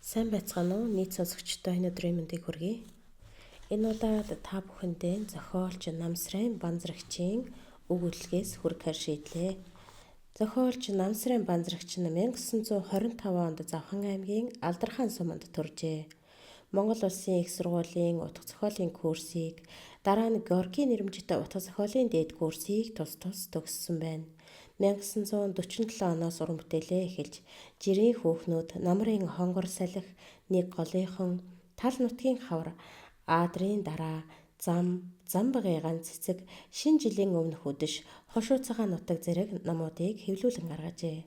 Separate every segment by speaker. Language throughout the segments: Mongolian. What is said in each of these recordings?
Speaker 1: Сайн байцгаана уу? Нийт сонсогчдод энэ өдрийн мэндийг хүргэе. Энэ удаад та бүхэндээ зохиолч Намсрын Банзрагчийн өгүүлэлгээс хүргэхээр шийдлээ. Зохиолч Намсрын Банзрагч нь 1925 онд Завхан аймгийн Алдархан суманд төржээ. Монгол Улсын их сургуулийн утга зохиолын курсыг, дараа нь Горькийн нэрмжтэй утга зохиолын дээд курсыг тус тус төгссөн байна. 1947 оноос уран бүтээлээ эхэлж, Жирийн хүүхнүүд, Намрын хонгор салхи, Нэг голынхон, Тал нутгийн хавар, Аадрын дараа, Зам, Замбагийн ганц цэцэг, Шинэ жилийн өмнөх үдэш, Хошуу цагаан нутаг зэрэг номуудыг хэвлүүлэн гаргажээ.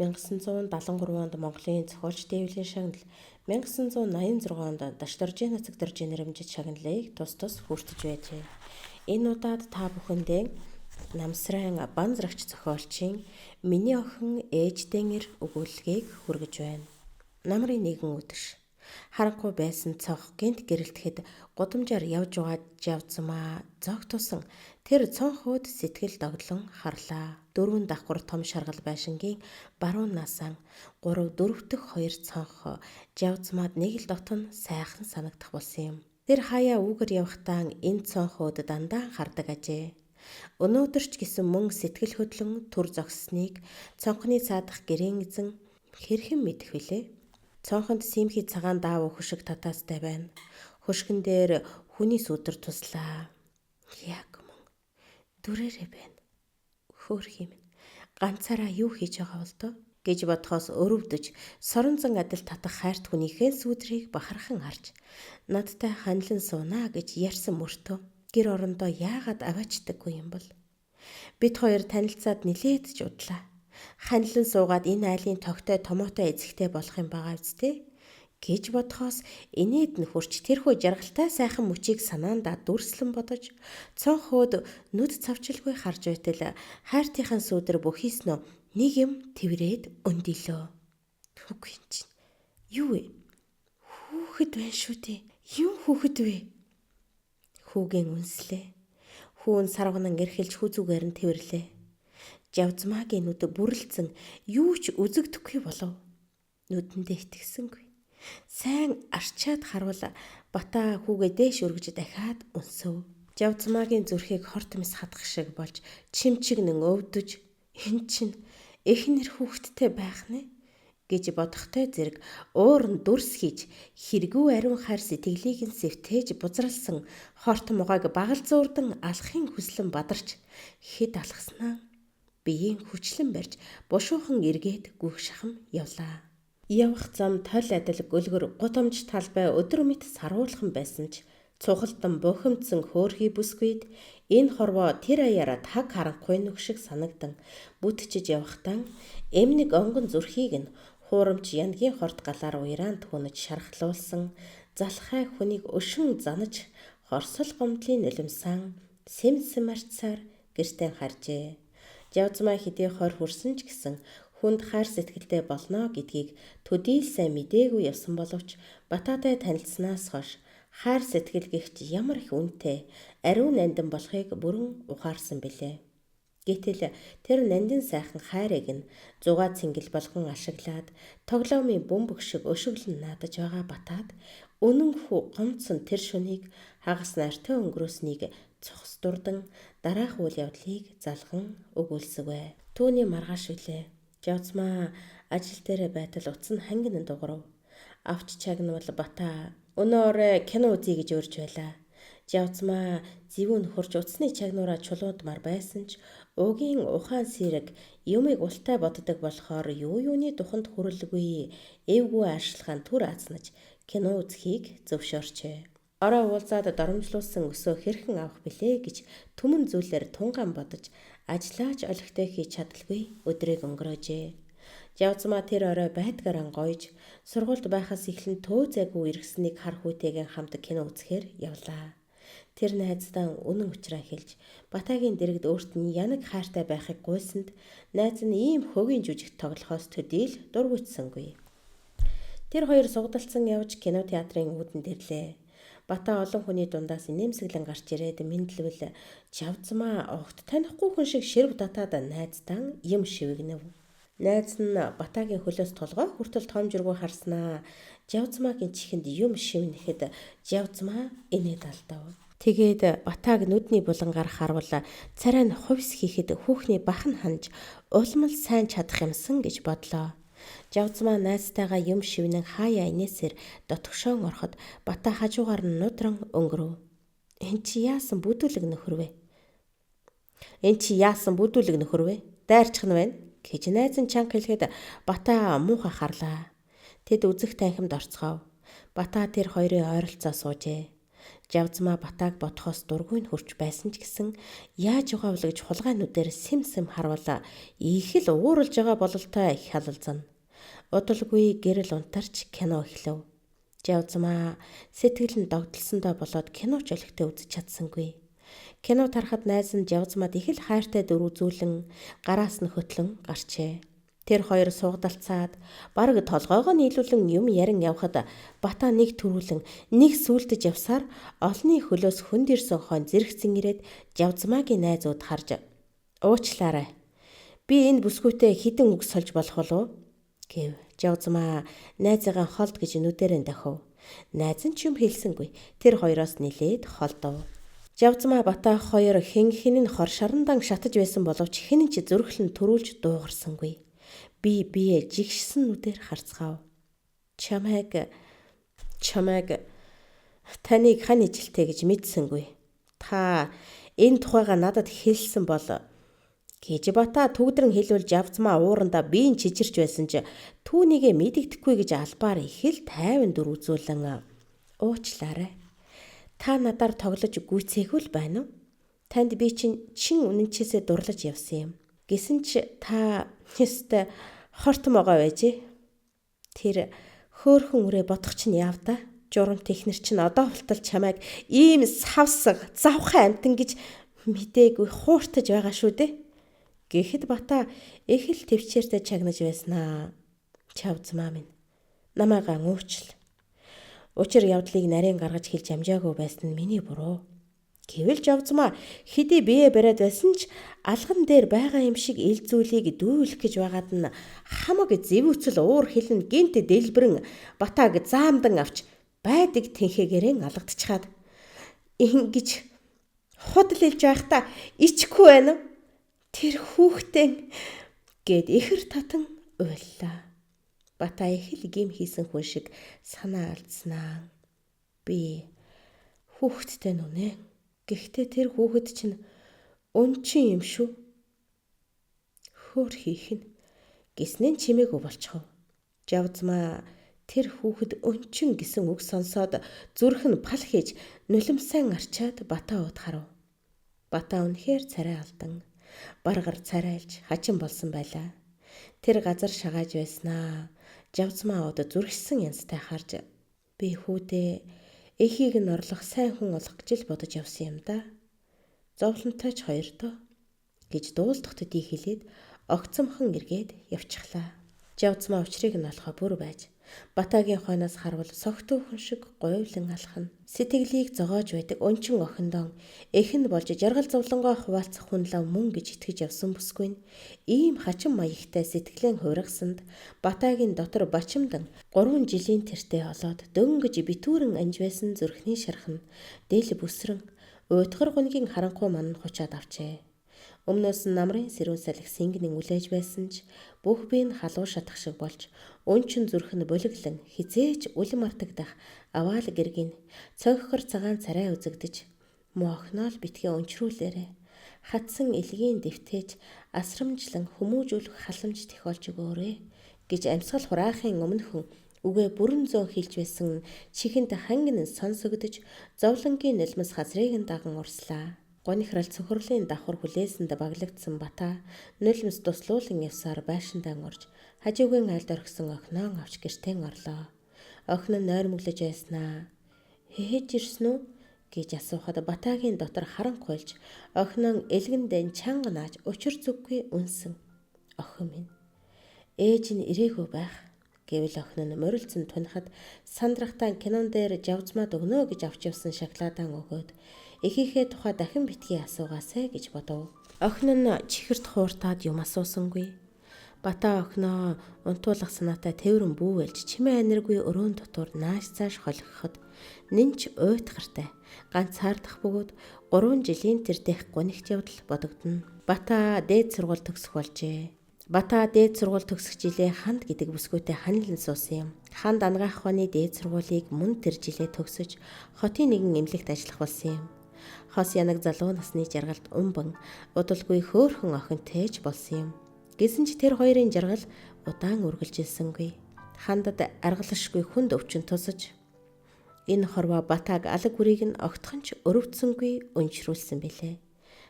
Speaker 1: 1973 онд Монголын зохиолч дэвлийн шагнал, 1986 онд Дашдоржийн Нацагдоржийн нэрмжит шагналыг тус тус хүртэж байжээ. Энэ удаад та бүхэндээ Намсрайн Банзрагч зохиолчийн Миний охин ээждэн эр өгүүлэлгийг хүргэж байна. Намрын нэгэн үдэш. Харанхуй байсан цонх гэнт гэрэлтэхэд гудамжаар явж байгаа Жавзмаа зог тусан тэр цонхууд сэтгэл догдлон харлаа. Дөрвөн давхар том шаргал байшингийн баруун наасан гурав дөрөв дэх хоёр цонх Жавзмаад нэг л дотн сайхан санагдах болсон юм. Тэр хаяа үүгээр явахдаа энэ цонхууд дандаа хардаг ажээ. Өнөөдөр ч гэсэн мөн сэтгэл хөдлөн түр зогссныг цонхны цаадах гэрийн эзэн хэрхэн мэдэх вүлээ? Цонхонд симхий цагаан даав хөшиг татаастай байна. Хөшгөн дээр хүний сүдэр туслаа. Яг мөн дүрээрээ байна. Хөөх юм. Ганцаараа юу хийж байгаа бол доо гэж бодхоос өрөвдөж соронзон адил татах хайрт хүнийхээ сүдрийг бахархан харж надтай ханилан сууна гэж ярьсан мөртөө гэр орондоо яагаад аваачдаггүй юм бол? Бид хоёр танилцаад нилээд ч удлаа. Ханилан суугаад энэ айлын тогтой томоотой эзэгтэй болох юм байгаа үсттэй гэж бодхоос инээд нь хурч тэрхүү жаргалтай сайхан мөчийг санаандаа дүрслэн бодож цонхоод нүд цавчилгүй харж байтал хайртынхаа сүүдэр бөхийснөө нэг юм тэрврээд өндөлөө. Үгүй юм чинь. Юу вэ? Хүүхэд байна шүү дээ. Юм хүүхэд вэ? Хүүгийн үнслээ. Хүүн сарванан эрхэлж хүзүүгээр нь тэрвэрлээ. Жавзмаагийн нүд бүрлдсэн юу ч үзэгдэхгүй болов. Нүдэндээ итгэсэнгүй. Сайн арчаад харвал Бата хүүгээ дээш өргөж дахиад үнсэв. Жавзмаагийн зүрхийг хорт мэс хатгах шиг болж чимчигнэн өвдөж эн чинь эхнэр хүүхэдтэй байх нэ гэж бодохтой зэрэг уур нь дүрс хийж хэрэгүү ариун хайр сэтгэлийг нь сэвтээж бузралсан хорт мугайг багал зуурдан алахын хүслэн бадарч хэд алхаснаа биеийн хүчлэн барьж бушуухан эргээд гүөх шахам явлаа. Явах зам тол адил гөлгөр гудамж талбай өдөр мэт саруулхан байсан ч цухалдан бухимдсан хөөрхий бүсгүйд энэ хорвоо тэр аяараа таг харанхуй нөх шиг санагдан бүтчиж явахтан эмнэг онгон зүрхийг нь хуурамч янгийн хорт галаар уяраан түүнэж шархлуулсан залхай хүнийг өшин занаж хорсол гомдлын нулимсан сэмсэм арцаар гэртээ харжээ. Жавзмаа хэдий 20 хүрсэн ч гэсэн хүнд хайр сэтгэлтэй болно гэдгийг төдийл сайн мдээгүй явсан боловч Бататай танилцсанаас хойш хайр сэтгэл гихч ямар их үнэтэй ариун нандин болохыг бүрэн ухаарсан билээ. Гэтэл тэр нандин сайхан хайрыг нь зугаа цэнгэл болгон ашиглаад тоглоомын бөмбөг шиг өшөглөн наадаж байгаа Батаад үнэн хүү гомдсон тэр шөнийг хагас нартай өнгөрөөснийг цухас дурдан дараах үйл явдлыг залган өгүүлсэвэ. Түүний маргааш үлээ. Жавзмаа ажил дээрээ байтал утас нь хангин дуурав. Авч чагнавал Бата өнөө орой кино үзье гэж урьж байлаа. Жавзмаа зэвүүн хурж утасны чагнуураа чулуудмаар байсан ч уугийн ухаан сэрэг юмыг ултай боддог болохоор юу юуны духанд хүрэлгүй эвгүй аашилгаан түр азнаж кино үзхийг зөвшөөрчээ. Орой уулзаад доромжлуулсан өсөө хэрхэн авах билээ гэж түмэн зүйлээр тунгаан бодож ажлаач олигтой хийж чадалгүй өдрийг өнгөрөөжээ. Жавзмаа тэр орой байдгаараа гоёж сургуульд байхаас эхлэн төө зайгүй эргэснийг хар хүүтэйгээ хамт кино үзэхээр явлаа. Тэр найздаа үнэн учраа хэлж Батагийн дэрэгд өөрт нь янаг хайртай байхыг гуйсанд найз нь ийм хөгийн жүжигт тоглохоос төдийл дургуйтсангүй. Тэр хоёр сугадалцсан явж кино театрын үүдэнд ирлээ. Бата олон хүний дундаас инээмсэглэн гарч ирээд мэндлвэл Жавзмаа огт танихгүй хүн шиг ширв татаад найздаа юм шивгэнэв. Найз нь Батагийн хөлөөс толгой хүртэл том жиргүү харснаа Жавзмаагийн чихэнд юм шивнэхэд Жавзмаа инээд алдав. Тэгээд Батаг нүдний булангаар харвал царай нь хувьс хийхэд хүүхний бах нь ханаж улам л сайн чадах юмсан гэж бодлоо. Жавзмаа найзтайгаа юм шивнэн хаяа инээсээр дотгошоон ороход Бата хажуугаар нь нудран өнгөрөв. Эн чи яасан бүдүүлэг нөхөр вэ? Эн чи яасан бүдүүлэг нөхөр вэ? Дайрчих нь байна гэж найз нь чанга хэлэхэд Бата муухай харлаа. Тэд үзэх танхимд орцгов. Бата тэр хоёрын ойролцоо суужээ. Жавзмаа Батаг бодхоос дургүй нь хөрч байсан ч гэсэн яаж байгаа вэ гэж хулгай нүдээр сэм сэм харвал их л ууралж байгаа бололтой хялалзана. Удалгүй гэрэл унтарч кино эхлэв. Жавзмаа сэтгэл нь догдолсондоо болоод кино ч олигтой үзэж чадсангүй. Кино тарахад найз нь Жавзмаад их л хайртай дүр үзүүлэн гараас нь хөтлөн гарчээ. Тэр хоёр суугдалцаад бараг толгоогоо нийлүүлэн юм ярин явхад Бата нэг төрүүлэн нэг сүултэж явсаар олонний хөлөөс хүнд ирсэн хойно зэрэгцэн ирээд Жавзмаагийн найзууд харж уучлаарай. Би энэ бүсгүйтэй хідэн үг сольж болох болов гэв. Жавзмаа найзыгаа холд гэж нүдэрэн дахив. Найз нь ч юм хэлсэнгүй. Тэр хоёроос нилээд холдов. Жавзмаа Бата хоёр хэн хэн нь хор шарандан шатаж байсан боловч хэн ч зүрхлэн төрүүлж дуугарсангүй. Би бие жигшсэн нүдээр харцгаав. Чамайг чамайг таныг хань ижилтэй гэж мэдсэнгүй. Та энэ тухайга надад хэлсэн бол гэж Бата түгдрэн хэлвэл Жавзмаа уурандаа биеийн чичирч байсан ч түүнийгээ мэдэгдэхгүй гэж албаар их л тайван дүр үзүүлэн уучлаарай. Та надаар тоглож гүйцээгүй л байна уу? Танд би чинь чин үнэнчээсээ дурлаж явсан юм. Гэсэн ч та ёстой хортмогоо байжээ. Тэр хөөхөн үрээ бодох чинь яав та? Журамт ихнэр чинь одоо болтол чамайг ийм савсаг, завхан амтан гэж мдээгүй хууртаж байгаа шүү дээ. Гэхэд Бата их л төвчээртэй чагнаж байснаа. Чавзмаа минь. Намайгаа уучлал. Учир явдлыг нарийн гаргаж хэлж амжаагүй байсан нь миний буруу. Гэвэл Жавзмаа хэдий бие бариад байсан ч алган дээр байгаа юм шиг ил зүйлийг дүүлэх гэж байгаад нь хамаг зэвүүцэл уур хилэн гинт дэлбэрэн Батаг заамдан авч байдаг тэнхэгээрэн алгадчихад ингэж худал хэлж байхдаа ичихгүй байна уу? Тэр хүүхдэн гэд ихэр татан уйллаа. Бата их л гим хийсэн хүн шиг санаа алдснаа. Би хүүхэдтэй нүнэ. Гэхдээ тэр хүүхэд чинь өнчин юм шүү. Хөөр хийх нь гиснэн чимээгүй болчихов. Жавзмаа тэр хүүхэд өнчин гэсэн үг сонсоод зүрх нь пал хийж нулимсан арчаад Бата ууд харав. Бата үнэхээр царай алдан баргар царайлж хачин болсон байлаа. Тэр газар шагааж байснаа. Жавзмаа ууд зүрхсэн янзтай харж би хүүдээ эхийг нь орлох сайн хүн олох гэж л бодож явсан юм да. Зовлонтой ч хоёр доо гэж дуулдах төдий хэлээд огцомхон эргээд явчихлаа. Жавзмаа учрыг нь олохоо бүр байж Батагийн хойноос харвал согтуу хүн шиг говьлон алхана. Сэтгэлийг зогоож байдаг өнчин охиндоо эх нь болж жаргал зовлонгоо хуваалцах хүн лав мөн гэж итгэж явсан бүсгүй нь ийм хачин маягтай сэтгэлэн хувиргасанд Батагийн дотор бачимдан 3 жилийн тэртээ олоод дөнгөж битүүрэн анж байсан зүрхний шарх нь дэл бүсрэн уйтгар гунгийн харанхуй манан хучаад авчээ. Өмнөөс нь намрын сэрүүн салхи сэнгэнэн үлээж байсан ч бүх бие нь халуун шатах шиг болж өнчин зүрх нь булиглан хизээч үлэн мартагдах аваал гэргэн цонхгор цагаан царай үзэгдэж муу охиноо л битгий өнчрүүлээрэ хатсан элгийн дэвтээж асрамжлан хүмүүжүүлэх халамж тохиолж өгөөрэй гэж амьсгал хураахын өмнөхөн үгээ бүрэн зөөн хэлж байсан чихэнд хангин сонсогдож зовлонгийн нулимс хазрыг нь даган урслаа. Гонхрал цөхрөлийн давхар хүлээсэнд баглагдсан Бата нулимс туслуулан явсаар байшиндаа орж хажуугийн айлд орхисон охиноо авч гэртээ орлоо. Охин нь нойрмоглож байснаа. Хээж ирсэн үү гэж асуухад Батагийн дотор харанх хуйлж охин нь элгэндэн чанга нааж учир зүггүй үнсэн. Охин минь ээж нь ирээгүй байх гэвэл охин нь морилцсон тунхад сандрахтаа кинон дээр жавзмаад өгнө гэж авч явсан шоколадан өгөөд эхийнхээ тухай дахин битгий асуугаасай гэж бодов. Охин нь чихэрт хууртаад юм асуусангүй. Бата охиноо унтуулах санаатай тээврэн бүүвэлж чимээ аниргүй өрөөн дотор нааш цааш холихоход нинч уйтгартай ганцаардах бөгөөд 3 жилийн тэр дэх гунигт явдал бодогдоно. Бата дээд сургууль төгсөх болжээ. Бата дээд сургууль төгсөх жилээ Ханд гэдэг бүсгүйтэй ханилан суусан юм. Ханд Анагаах ухааны дээд сургуулийг мөн тэр жилээ төгсөж хотын нэгэн эмнэлэгт ажиллах болсон юм. Хос янаг залуу насны жаргалд умбан удалгүй хөөрхөн охинтой ч болсон юм. Гэсэн ч тэр хоёрын жаргал удаан үргэлжилсэнгүй. Хандад аргалшгүй хүнд өвчин тусаж энэ хорвоо Батаг алаг бүрийг нь огтхон ч өрөвдсөнгүй өнчрүүлсэн билээ.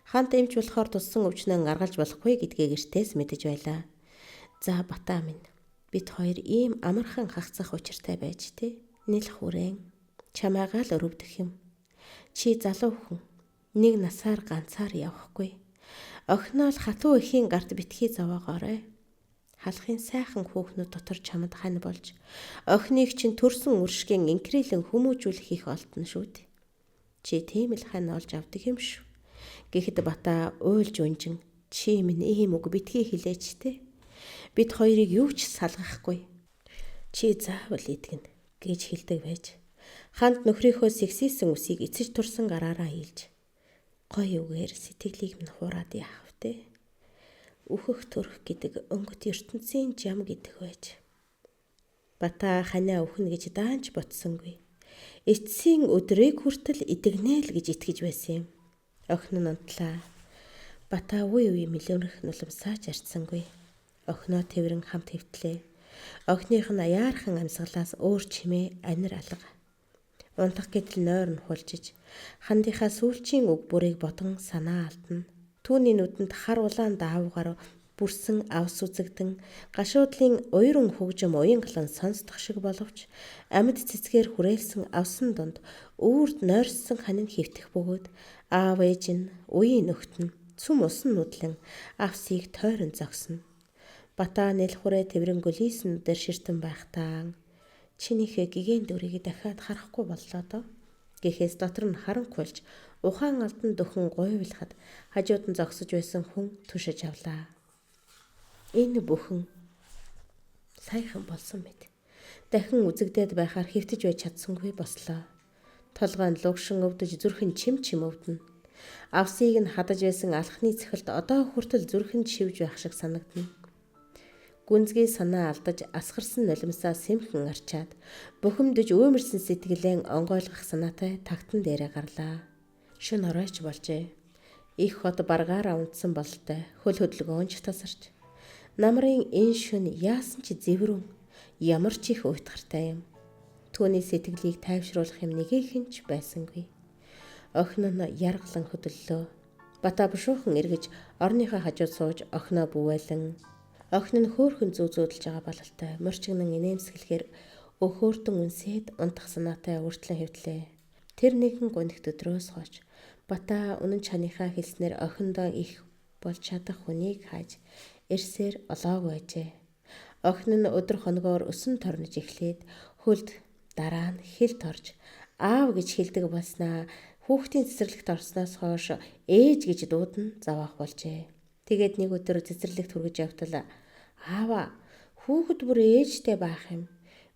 Speaker 1: Ханд эмч болохоор туссан өвчнөө аргалж болохгүй гэдгийг эртээс мэдэж байлаа. За Бата минь, бид хоёр ийм амархан хагцах учиртай байж тэ. Нэлх үрээн чамаагаа л өрөвдөх юм. Чи залуу хүн нэг насаар ганцаар явахгүй. Охиноо л хатуу эхийн гарт битгий зовоогоорой. Халахын сайхан хүүхнүүд дотор чамд хань болж охиныг чинь төрсөн үршгийн инкрилэн хүмүүжүүлэх их олдно шүү дээ. Чи тийм л хань олж авдаг юм шүү. Гэхэд Бата уйлж унжин чи минь ийм үг битгий хэлээч те. Бид хоёрыг юу ч салгахгүй. Чи заавал идэгнэ гэж хэлдэг байж. Ханд нөхрийнхөө сексисэн үсийг эцэж турсан гараараа ийлж гоё үгээр сэтгэлийг минь хуураад яах вэ? Үхэх төрөх гэдэг өнгөт ертөнцийн жам гэдэг байж. Бата ханиа үхнэ гэж даанч ботсонгүй. Эцсийн өдрийг хүртэл идэгнэ л гэж итгэж байсан юм. Охин нь унтлаа. Бата үе үе мэлэмрэх нулимсаач арцсангүй. Охиноо тэврэн хамт хэвтлээ. Охиных нь аяархан амьсгалаас өөр чимээ анир алга. Унтах гэтэл нойр нь хулжиж, хандынхаа сүүлчийн үг бүрийг бодон санаа алдна. Түүний нүдэнд хар улаан даавуугаар бүрсэн авс үзэгдэн гашуудлын уйран хөгжим уянгалан сонсдох шиг боловч амьд цэцгээр хүрээлсэн авсан дунд үүрд нойрссон ханин хэвтэх бөгөөд аав ээж нь уян нөхд нь цүм усан нудлан авсыг тойрон зогсно. Бата нэлхүрээ тэврэн гөлийсэн дээр ширтэн байхдаа чинийхээ гигэн дүрийг дахиад харахгүй боллоо доо. Гэхээс дотор нь харанхуйлж ухаан алдан дөхөн гуйвлахад хажууд нь зогсож байсан хүн түшиж авлаа. Энэ бүхэн саяхан болсон мэт. Дахин үзэгдээд байхаар хэвтэж байж чадсангүй бослоо. Толгой нь лугшин өвдөж зүрх нь чим чим өвдөнө. Авсыг нь хадаж байсан алхны цохилт одоо хүртэл зүрхэнд шивж байх шиг санагдана. Гүнзгий санаа алдаж асгарсан нулимсаа сэмхэн арчаад бухимдаж уймарсан сэтгэлээ онгойлгох санаатай тагтан дээрээ гарлаа. Шөнө оройч болжээ. Их хот баргаараа унтсан бололтой хөл хөдөлгөөн ч тасарч. Намрын энэ шөнө яасан ч зэврүн ямар ч их уйтгартай юм. Түүний сэтгэлийг тайвшруулах юм нэгэхэн ч байсангүй. Охин нь яргалан хөдөллөө. Бата бушуухан эргэж орныхоо хажууд сууж охиноо бүүвэлэн. Охин нь хөөхөн зүү зүүдэлж байгаа балалтай морчигнан инээмсэглэхээр өхөөрдөн үнсээд унтах санаатай үртлэн хэвтлээ. Тэр нэгэн гунигт өдрөөс хойш Бата үнэн чаныхаа хэлснээр охиндоо их болж чадах хүнийг хайж эрсээр олоогүй байжээ. Охин нь өдөр хоногоор өсөн торнож эхлээд хөлд дараа нь хэл торж аав гэж хэлдэг болснаа хүүхдийн цэцэрлэгт орсноос хойш ээж гэж дуудан зовоох болжээ. Тэгээд нэг өдөр цэцэрлэгт хүргэж явтал аава хүүхэд бүр ээжтэй байх юм.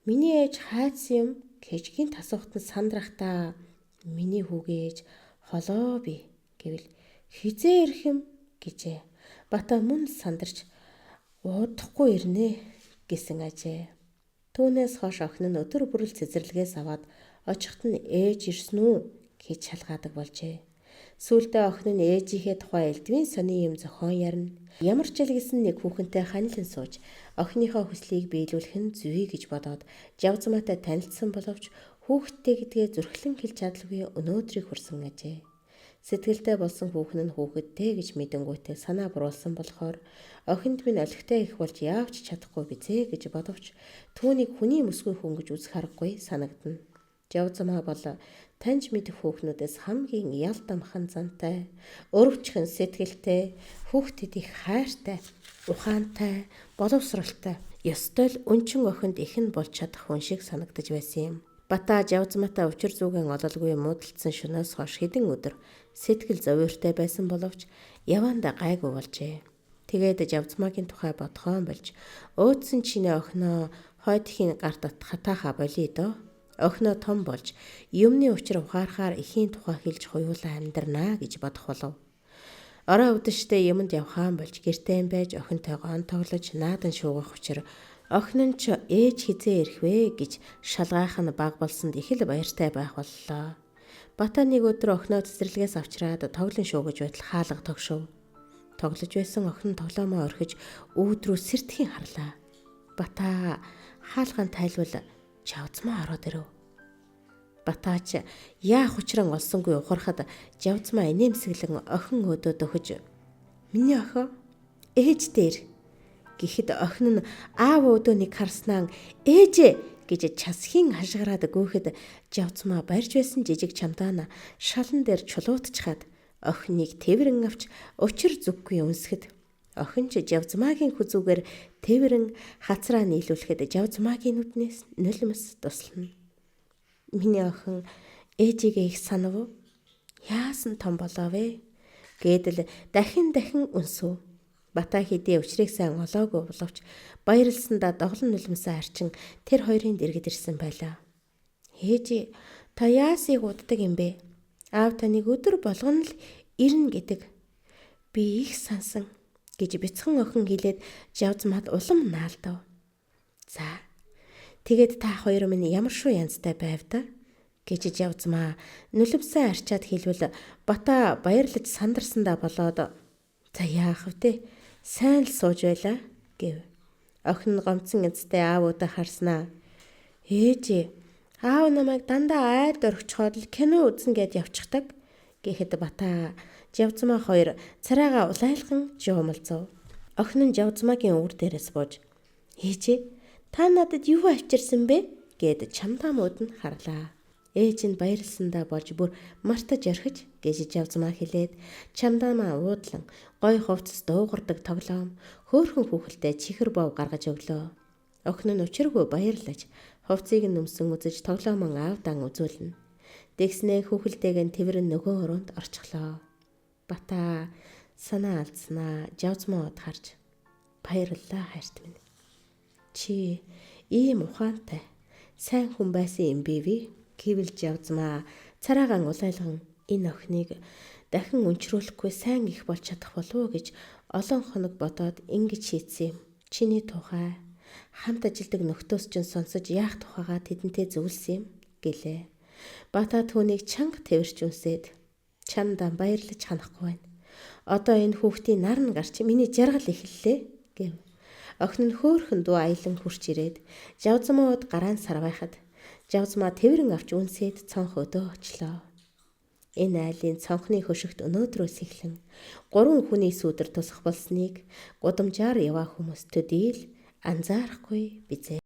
Speaker 1: Миний ээж хайцсан юм гэж гинт асуухт нь сандрахтаа миний хүүгийн ээж холоо би гэвэл хизээ ирэх юм гэжээ. Бата мөн сандарч удахгүй ирнэ гэсэн ажээ. Түүнээс хойш охин нь өдөр бүрэл цэцэрлэгээс аваад очихт нь ээж ирсэн үү гэж шалгаадаг болжээ. Сүүлдээ охин нь ээжийнхээ тухай элдвийн сони юм зохион ярина. Ямар ч л гэсэн нэг хүүхэнтэй ханилан сууж охиныхоо хүслийг биелүүлэх нь зүй гэж бодоод жавзмаатай танилцсан боловч хүүхэдтэй гэдгээ зүрхлэн хэлж чадалгүй өнөөдрийг хүрсэн ажээ. Сэтгэлтэй болсон хүүхэн нь хүүхэдтэй гэж мэдэнгүүтээ санаа буруулсан болохоор охинд минь олигтой их болж яавч чадахгүй бизээ гэж бодовч түүнийг хүний мөсгүй хүн гэж үзэх аргагүй санагдана. Жавзмаа бол таньж мэдэх хүүхнүүдээс хамгийн ялд амхан зантай, өрөвчхөн сэтгэлтэй, хүүхдэд их хайртай, ухаантай, боловсралтай, ёстой л өнчин охинд их нь болж чадах хүн шиг санагдаж байсан юм. Бата жавзмаатай учир зүгэн ололгүй муудалцсан шөнөөс хойш хэдэн өдөр сэтгэл зовиортой байсан боловч яваандаа гайгүй болжээ. Тэгээд Жавзмаагийн тухай бодхоон болж өөдсөн чинээ охиноо хойдхийн гарт хатааха болиё доо. Охиноо том болж юмны учир ухаарахаар эхийн тухай хэлж хуйлаа амьдрнаа гэж бодох болов. Орой өвдөштэй юмд явхаан болж гэртээ байж охинтойгоо он тоглож наадан шуугах учир охин нь ч ээж хизээ ирэх вэ гэж шалгаах нь баг болсонд их л баяртай байх боллоо. Бата нэг өдөр охиноо цэцэрлэгээс авчраад тоглон шуугаж байтал хаалга тогшов. Тоглож байсан охин тоглоомоо орхиж үүд рүү сэртхийн харлаа. Бата хаалгаан тайлбал Жавзмаа ороод ирэв. Батаач яах учран олсонгүй ухрахад Жавзмаа инээмсэглэн охин өдөөд өгөж "Миний охин ээж дээр" гэхэд охин нь аав өдөөнийг харснаа "Ээжээ" гэж часхийн хашгираад гүйхэд Жавзмаа барьж байсан жижиг чамдаа шалан дээр чулуутчхаад охиныг тэврэн авч учир зүггүй үнсгэд охин ч Жавзмаагийн хүзүүгээр тэврэн хацраа нийлүүлэхэд Жавзмаагийн нүднээс нулимс туслана. Миний охин ээжигээ их санав уу? Яасан том болоо вэ? Гэдэл дахин дахин үнсв. Бата хэдий учрыг сайн олоогүй боловч баярлсандаа доглон нулимсаа арчин тэр хоёрын дэргэд ирсэн байлаа. Ээжээ та яасыг уддаг юм бэ? Аав таныг өдөр болгоно л ирнэ гэдэг. Би их сансан гэж бяцхан охин хэлээд Жавзмаад улам наалдав. За тэгээд та хоёр минь ямар шүү янзтай байв та гэж Жавзмаа нулимсаа арчаад хэлвэл Бата баярлаж сандарсандаа болоод за яах вэ? Сайн л сууж байлаа гэв. Охин нь гомцсон эцтэй аав удаа харснаа. Ээжээ аав намайг дандаа айлд орхичхоод л кино үзнэ гэд явчихдаг гэхэд Бата Жавзмаа хоёр царайгаа улайлхан жуумалцав. Охин нь Жавзмаагийн өвөр дээрээс бууж "Ээжээ та надад юу авчирсан бэ?" гэд чамдаа мууд нь харлаа. Ээж нь баярлсандаа болж бүр мартаж орхиж гэж Жавзмаа хэлээд чамдаамаа уудлан гой хувцас дуугардаг тоглоом хөөхөн хүүхэлтэй чихэр бов гаргаж өглөө. Охин нь учиргүй баярлаж хувцсыг нь өмсөн үзэж тоглоомон аавдаан үзүүлнэ. Тэгснээ хүүхэлтэйг нь тэврэн нөгөө өрөөнд орчихлоо. Бата санаа алдснаа Жавзмаа харж баярлалаа хайрт минь. Чи ийм ухаантай сайн хүн байсан юм бивэ гэвэл Жавзмаа царайгаан улайлган энэ охиныг дахин өнчрүүлэхгүй сайн их болж чадах болов уу гэж олон хоног бодоод ингэж шийдсэн юм. Чиний тухай хамт ажилдаг нөхдөөс чинь сонсож яах тухайгаа тэдэнтэй зөвлөсөн юм гэлээ. Бата түүнийг чанга тэвэрч үнсээд чамдаа баярлаж ханахгүй байна. Одоо энэ хүүхдийн нар нь гарч миний жаргал эхэллээ гэв. Охин нь хөөхөн дуу аялан хурч ирээд Жавзмаад гараан сарвайхад Жавзмаа тэврэн авч үнсээд цонх өдөө очлоо. Энэ айлын цонхны хөшигт өнөөдрөөс эхлэн 3 хүний сүүдэр тусах болсныг гудамжаар яваа хүмүүс төдийл анзаарахгүй бизээ.